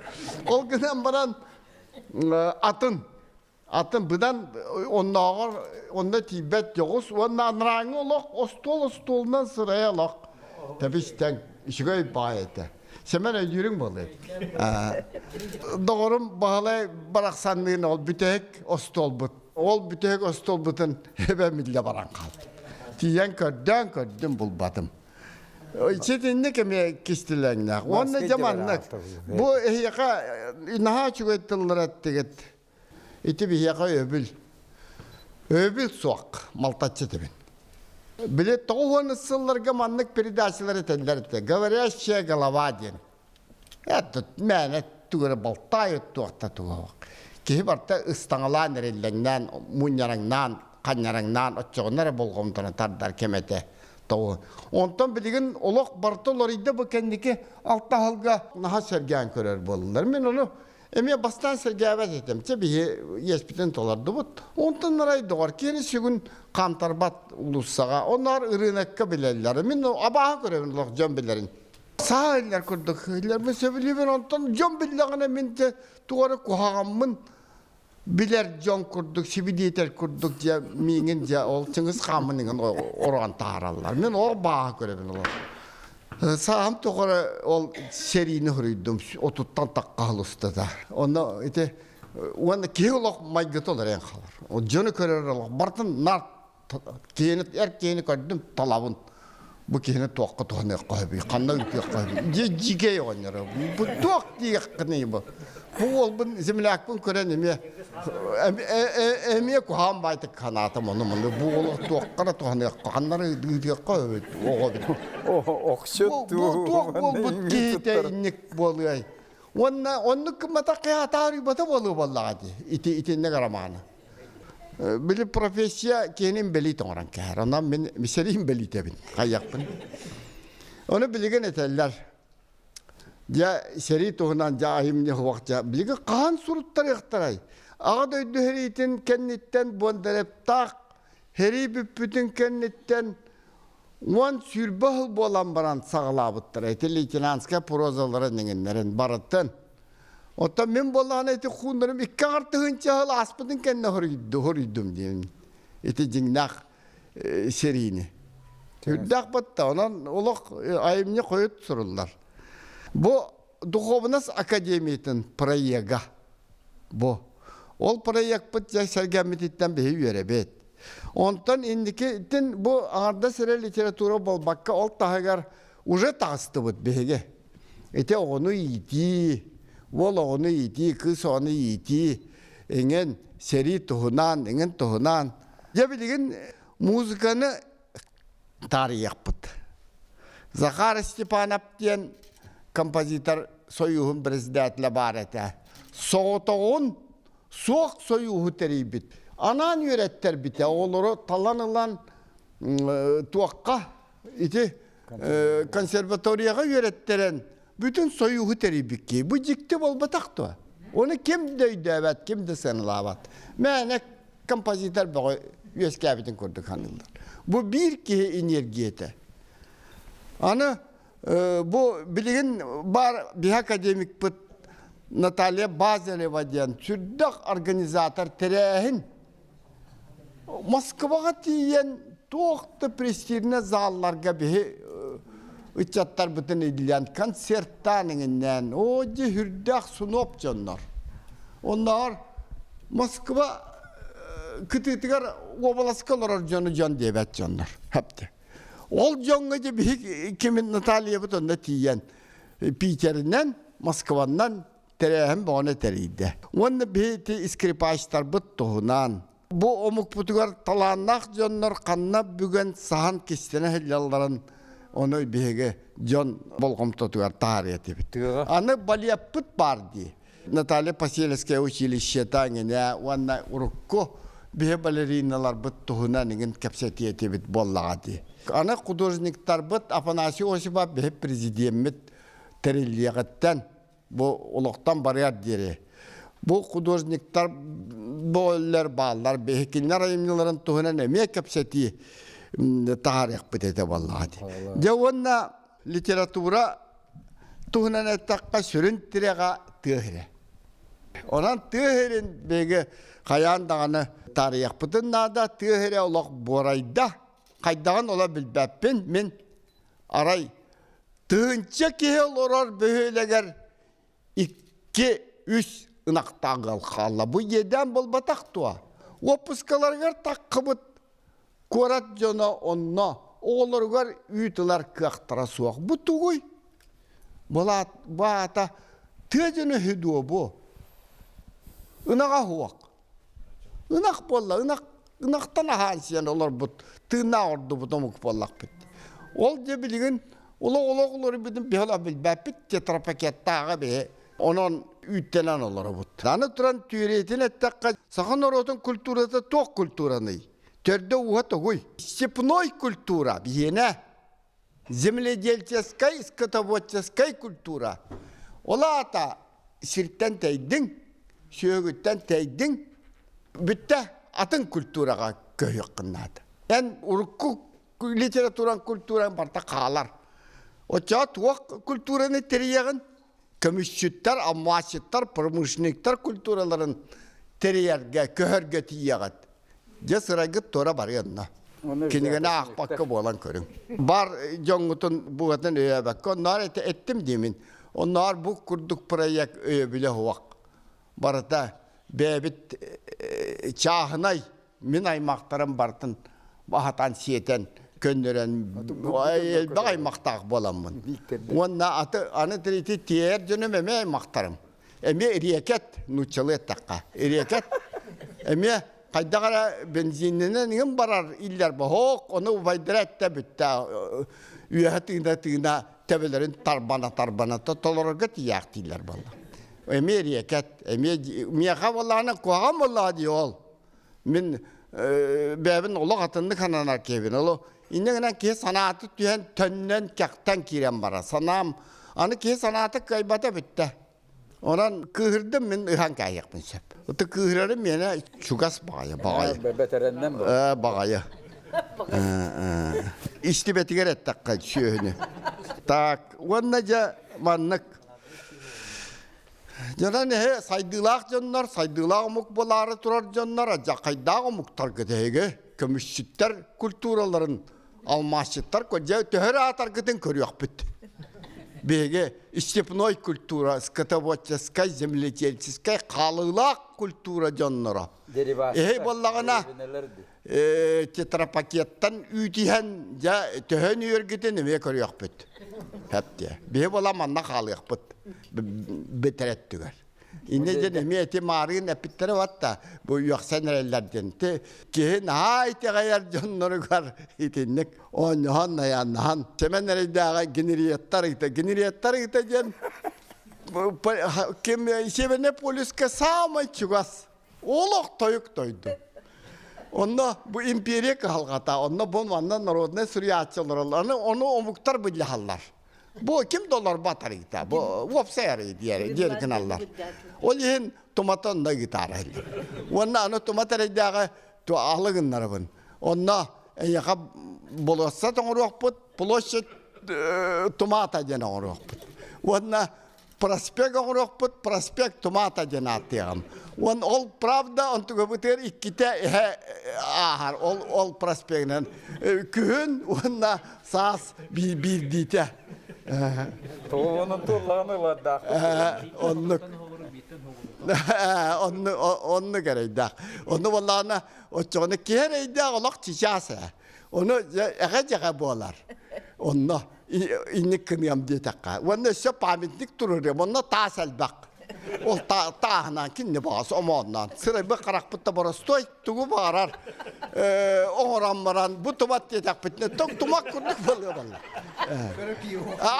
Ол гынан баран атын атын быдан оннооҕор онно тиийбэт дьоҕус уонна анарааҥҥы олох остуол остуолунан сырайа олох тэбистэҥ үчүгэй баай этэ. Сэмэн өйдүүрүҥ буолуо. Доҕорум Баһылай барахсанныын ол бүтэһик остуолбут. Ол бүтэһик остуолбутун эбэм иллэ баран хаалбыт. Тиийэн көрдөөн көрдүм булбатым. Ситинник эмиэ кистэлэҥнээх. Уонна дьэ маннык. Бу эһиэхэ наһаа үчүгэй тыллар эттигит. Ити биһиэхэ өйөбүл. Өйөбүл суох, малтаччы этибин. Били 90 сылларга маннык передачалар этэллэр этэ. Говорящая голова диэн. Это мээнэ тугу эрэ балтаайыт туохта туга. Киһи барыта ыстаҥалаан эриллэҥнээн, мунньараҥнаан, ханньараҥнаан оччоҕуна эрэ болҕомтону тардар кэм этэ. Тоҕу. Онтон билигин олох барыта уларыйда бу кэнники алта аһылга наһаа сэргээн көрөр буоллулар. Мин ону Эмиэ бастаан сэргээбэт этим. Чэ биһи иэспитин толордубут. Онтон арай доҕор киэни сүгүн хаамтарбат уулуссаҕа. Онноор ырыынакка билэллэр. Мин абааһы көрөбүн олох дьон билэрин. Саа иллэр курдук иллэрбин сөбүлүүбүн. Онтон дьон биллэҕинэ мин те тугу эрэ куһаҕаммын билэр дьон курдук, сибидиэтэр курдук дьэ миигин дьэ ол Чыҥыс хааммын иҥин ороон таһаараллар. Мин ол бааһы көрөбүн олох. Сааһым тухары ол сэриини хоруйдум отуттан тахха устата. Онно ити уонна киһи олох майгыта олорон хаалар. Ол дьону көрөр олох бартын нар киһини эр киһини көрдүм талабын. Бу киһини туохха туһаныахха сөбүй, ханна ыытыахха сөбүй. Дьэ дьиикэй оҕонньоро. Бу туох диэххиний бу? Бу уолбун землякпын көрөн эмиэ эмиэ куһаҕан баайтык санаатым ону маны бу олох туохха да туһаныахха ханнары ыытыахха эбит оҕо эбит охсут бу туох буолбут киһитэ инник буолуой уонна оннук гымматах киһи атаарыйбата буолуо буоллаҕа дии ити итинник романы били профессия киһини инбэлиит оҥорон кэһэр онон мин мисэрии инбэлиитэбин хайыахпын ону билигин этэллэр Дьэ, сэрии туһунан дьэ айымньы суох дьэ. Билигин хаһан суруттарыахтарай? Аҕа дойду сэриитин кэнниттэн Бондарептаах сэрии бүппүтүн кэнниттэн 10-20 сыл буолан баран саҕалаабыттара. Ити лейтенантскай прозаларын иҥиннэрин барытын. Оттон мин буоллаҕына ити хууннарым икки аҥар тыһыынча сыл ааспытын кэннэ хоруйдум диэн. Ити дьиҥнээх сэриини. Үрдээх батта, онон олох айымньы хойут суруллар. Бу Духовнас академиятын проега бу. Ол проекпыт дьэ сэргэммититтэн биһи үөрэбит. Онтон инникитин бу аҥардас эрэ литература буолбакка ол таһыгар уже таҕыстыбыт биһиги. Ити оҕону иитии, уол оҕону иитии, кыыс оҕону иитии, иҥэн сэрии туһунан, иҥэн туһунан Дьэ билигин музыканы таарыйыахпыт. Захар Степанов диэн композитор сойууһун председателэ баар этэ. Соҕотоҕун суох сойууһу тэрийбит. Анаан үөрэттэрбитэ, оҕолору талан ылан туохха ити консерваторияҕа үөрэттэрэн бүтүн сойууһу тэрийбит киһи. Бу дьикти буолбатах дуо? Ону ким да өйдөөбөт, ким да сыаналаабат. Мээнэ композитор бөҕө үөскээбитин курдук саныыллар. Бу биир киһи энергиятэ. Аны бу билигин баар биһи академикпыт Наталья Базелева диэн сүрдэх организатор тэрээһин Москваҕа тиийэн туох да престижнэй залларга биһи Ыччаттарбытын иллээн концерттаан иҥиннээн оо дьэ үрдээх сунуоп дьоннор. Оннооҕор Москва кытыытыгар уобаласка олорор дьону дьон диэбэт дьоннор. Хэпте. Ол дьоҥҥо дьэ биһи кимин Натальябыт онно тиийэн Питеринэн, Москваннан тэрээһин бөҕөнү тэрийдэ. Уонна биһи ити скрипачтарбыт туһунан бу омукпутугар талааннаах дьоннор ханна бүгэн саһан кистэнэ сылдьалларын ону биһиги дьон болҕомтотугар таһаарыа этибит. Аны балиаппыт баар дии. Наталья Поселеская училищета эҥинэ уонна урукку биһи балериналарбыт туһунан иҥин кэпсэтиэ этибит буоллаҕа дии. Аны художниктарбыт Афанасий Осипов биһи президеммит тэриллиэҕиттэн бу олохтон барыар диэри бу художниктар бу бааллар биһикиннэр айымньыларын туһунан эмиэ кэпсэтии таһаарыахпыт этэ буоллаҕа дии. Дьэ уонна литература туһунан эттэххэ сүрүн тирэҕэ тыа сирэ. Онон тыа сирин биһиги хайаан даҕаны таарыйахпытын наада. Тыа сирэ олох буорайда. Хайдаҕын олох билбэппин. Мин арай тыһыынча киһи олорор бөһүөлэгэр икки-үс ынахтаах ыал хаалла. Бу иэдээн буолбатах дуо? Уоппускаларыгар таххыбыт куорат дьоно онно оҕолоругар үүт ылар кыахтара суох. Бу тугуй? Былаат баата тыа дьоно үһү дуо бу? Ынаҕа суох. Ынах буолла, ынах ынахтан аһаан сиэн олорбут, тыыннаах ордубут омук буоллахпыт. Ол дьэ билигин олох-олох олорбутун биһи олох билбэппит, тетрапакеттааҕы биһи онон үүттэнэн олоробут. Аны туран түөрэтин эттэххэ, саха норуотун культурата туох культураный? Төрдө-ууһа тугуй? Степной культура биһиэнэ. Земледельческай, скотоводческай культура. Ол аата сиртэн тэйдиҥ, сүөгүттэн тэйдиҥ, бүттэ атын культураҕа көһүөххүн наада. Эн урукку литератураҥ культураҥ барыта хаалар. Оччоҕо туох культураны тэрийэҕин? Көмүсчүттэр, алмаасчыттар, промышленниктар культураларын тэрийэргэ, көһөргө тиийэҕит. Дьэ сырайгыт туора барыанна. Кинигэни аахпакка буолан көрүҥ. Бар дьоҥҥутун бугатын өйөөбөккө, онноор эттим диимин. Онноор бу курдук проект өйөбүлэ суох. Барыта бэйэбит чааһынай мин аймахтарым барытын аһатан сиэтэн көннөрөн элбэх аймахтаах буоламмын. Уонна аты аны тирити тиэйэр дьонум эмиэ аймахтарым. Эмиэ ириэкэт нууччалыы эттэххэ. Ириэкэт эмиэ хайдах эрэ бензининэн иҥин барар иллэр боһоок ону убайдара эттэ бүттэ үөһэ тыына тыына төбөлөрүн тарбана тарбана толорорго тиийээхтииллэр буолла. Эмиэ ириэкэт эмиэ миэхэ буоллаҕына куһаҕан буоллаҕа дии ол. Мин бэйэбин олох атыннык сананар киһибин. Ол инньэ гынан киһи санаата түһэн төннөн кэхтэн киирэн барар. Санаам аны киһи санаата кыайбата бүттэ. Онон кыыһырдым мин ыһан кээһиэхпин сөп. Ытык кыыһырарым миэнэ чугас баҕайы баҕайы. Бэтэрэннэн бу. Баҕайы. Истибэтигэр эттэххэ сүөһүнү. Так, уонна дьэ маннык Дьонон эһи сайдыылаах дьоннор, сайдыылаах омук буолаары турар дьоннор, адьахайдаах омуктаргыт эһиги көмүсчүттэр культураларын алмаасчыттар дьэ төһө аатаргытын көрүөхпүт. Биһиги степной культура, скотоводческай, земледельческай хаалыылаах культура дьонноро. Эһи буоллаҕына тетрапакеттан үүтүһэн дьэ төһөн үөргүтүн эмиэ көрүөхпүт. Хэптиэ. Биһи буола манна хаалыахпыт бэтэреттүгэр. Инне дьэн эмиэ эти маарыын эппиттэрэ батта бу үөхсэн эрэллэр диэн. Ти киһи наһаа итэҕэйэр дьонноругар итинник оонньоһон найааннаһан Сэмэн эрэйдээҕи генериаттар ыйта генериаттар ыйта диэн ким Северный полюска самай чугас Олох тойук тойду. Онно бу империя кыһалҕата, онно бу манна народнай суруйааччылар аны ону омуктар быдьаһаллар. Бу ким да олорбот арыйта, бу уопсай арый диэри диэри гыналлар. Ол иһин тумата онно ыытаара иһиллэр. Уонна аны тумат эрэйдээҕи аалы гыннарабын. Онно эйиэхэ болуоссат оҥоруохпут, площадь тумата диэн оҥоруохпут. Уонна. Проспект оҥоруохпут, проспект Тумата диэн ааттыаҕым. Уон ол правда онтугабытыгар иккитэ эһэ ааһар ол ол проспегынан күһүн уонна саас биирдиитэ. Тоҕонон туоллаҕын ылардаах. Оннук. Онну оннук эрэйдээх. Онну буоллаҕына оччоҕуна киһи эрэйдээх олох чичаас ээ. Ону эҕэ-дьэҕэ буолар. Онно инник кыныам диэтэххэ. Уонна өссө памятник туруоруом. Онно таас элбэх. Ол тааһынан кинини баҕас омоонноон. Сырайбыт харахпыт да боростуой тугу баҕарар оҥорон баран бу тумат диэтэхпитинэ тумат курдук буолуо балла.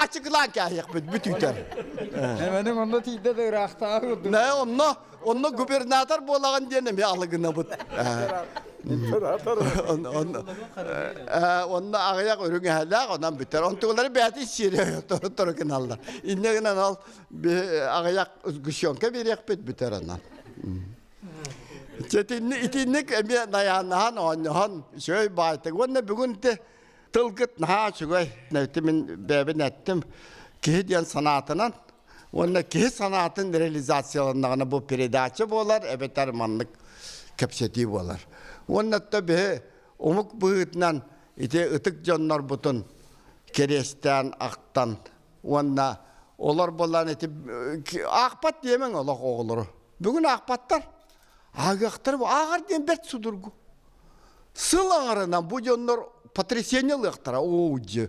Ачыкылаан кээһиэхпит бүтүүтэр. Эмэнин онно тиийдэ да ыраахтааҕы курдук. Нэ онно онно губернатор буолаҕын диэн эмиэ алыгынабыт. Онно аҕыйах үрүҥ эһэлээх онон бүтэр. Онтугулары бэйэтин сиэри тору гыналлар. Инньэ гынан ол аҕыйах сгущенка биэриэхпит бүтэр онон. Итинник эмиэ найааннаһан, оонньоһон, үчүгэй баайтык. Уонна бүгүн те тылгыт наһаа үчүгэй. Ити мин бэйэбин эттим. Киһи диэн санаатынан уонна киһи санаатын реализацияланнаҕына бу передача буолар эбэтэр маннык кэпсэтии буолар. Уонна то биһи омук быһыытынан ити ытык дьоннорбутун кэриэстээн ахтан уонна олор буолан ити аахпат диэмэҥ олох оҕолору. Бүгүн аахпаттар. Ааҕыахтар ааҕар диэн бэрт судургу. Сыл аҥарынан бу дьоннор потрясение ылыахтара оо дьэ.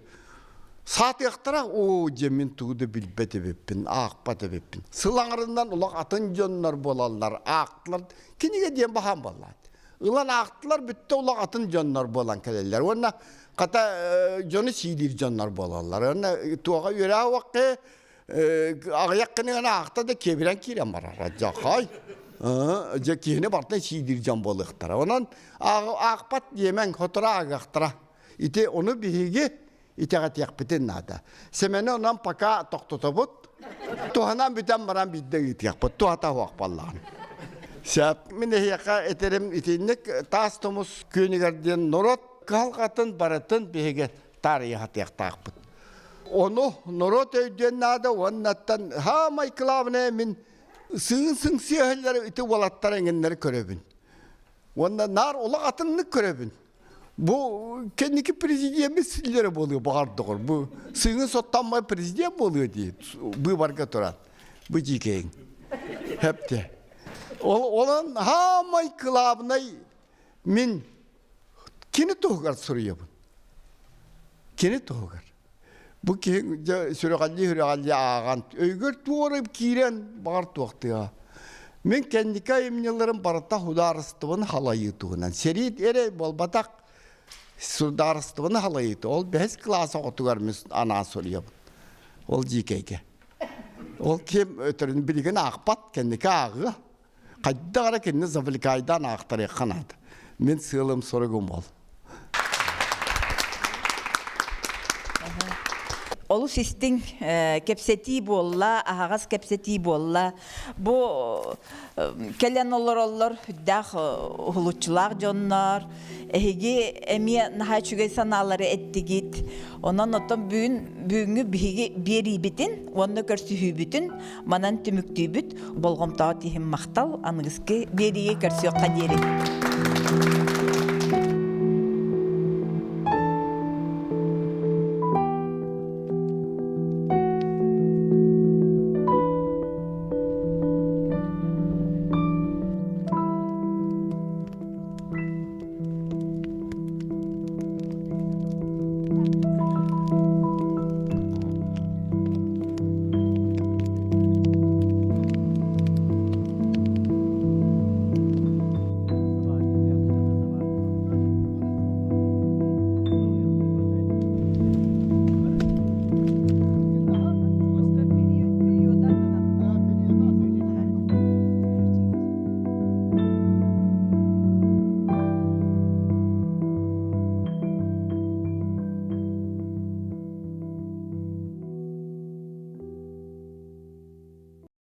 Саатыахтара оо дьэ мин тугу да билбэт эбиппин, аахпат эбиппин. Сыл аҥарынан олох атын дьоннор буолаллар, аахтылар. Кинигэ диэн баһаам буоллаат. Ылан аахтылар бүттэ олох атын дьоннор буолан кэлэллэр. Уонна хата дьону сиилиир дьоннор буолаллар. Уонна туоҕа үөрээ уоххе аҕыйах киниганы аахта да киэбирэн киирэн барар. Дьахай. Дьэ киһини бартан сиидир дьон буолуохтара. Онон аахпат диэмэҥ, хотура аагахтара. Ити ону биһиги итэҕэтиэхпитин наада. Сэмэни онон пока тохтотобут. Туһанан бүтэн баран биирдэ ыытыахпыт. Туһата суох буоллаҕын. Сөп. Мин эһиэхэ этерим итинник таас тумус күөнүгэр диэн норуот кыһалҕатын барытын биһиги таарыйа сатыахтаахпыт. Ону норуот өйдүөн наада уоннаттан хаамай главное мин сыын сыҥсыаһыллары ити уолаттар эҥиннэри көрөбүн. Уонна наар олох атыннык көрөбүн. Бу кэнники президеммит силлэрэ буолуо баҕар доҕор. Бу сыҥын соттаммай президент буолуо дии быыбарга туран. Бу дьиикэйиҥ. Хэпте. Ол онон хаамай кылаабынай мин Кини туһугар суруйабын. Кини туһугар. Бу киһи сүрэҕэллии-сүрэҕэллии ааҕан, өйгөр туора киирэн баҕар туохтуга. Мин кэнники айымньыларым барыта судаарыстыбаны халайыы туһунан. Сэрии эрэ буолбатах, судаарыстыбаны халайыыта. Ол бэһис кылаас оҕотугар мин анаан суруйабын. Ол дьиикэйгэ. Ол ким өтөрүн билигин аахпат, кэнники ааҕыа. Хайдах эрэ кинини завлекайдаан аахтарыахха наада. Мин сыалым-соругум ол. Олус истиҥ кэпсэтии буолла, аһаҕас кэпсэтии буолла. Бу кэлэн олороллор үрдээх уһулуччулаах дьоннор. Эһиги эмиэ наһаа үчүгэй санаалары эттигит. Онон оттон бүгүн бүгүҥҥү биһиги биэриибитин уонна көрсүһүүбүтүн Манан түмүктүүбүт. Болҕомтоҕо тиһим махтал. Аныгыскы биэриигэ көрсүөххэ диэри.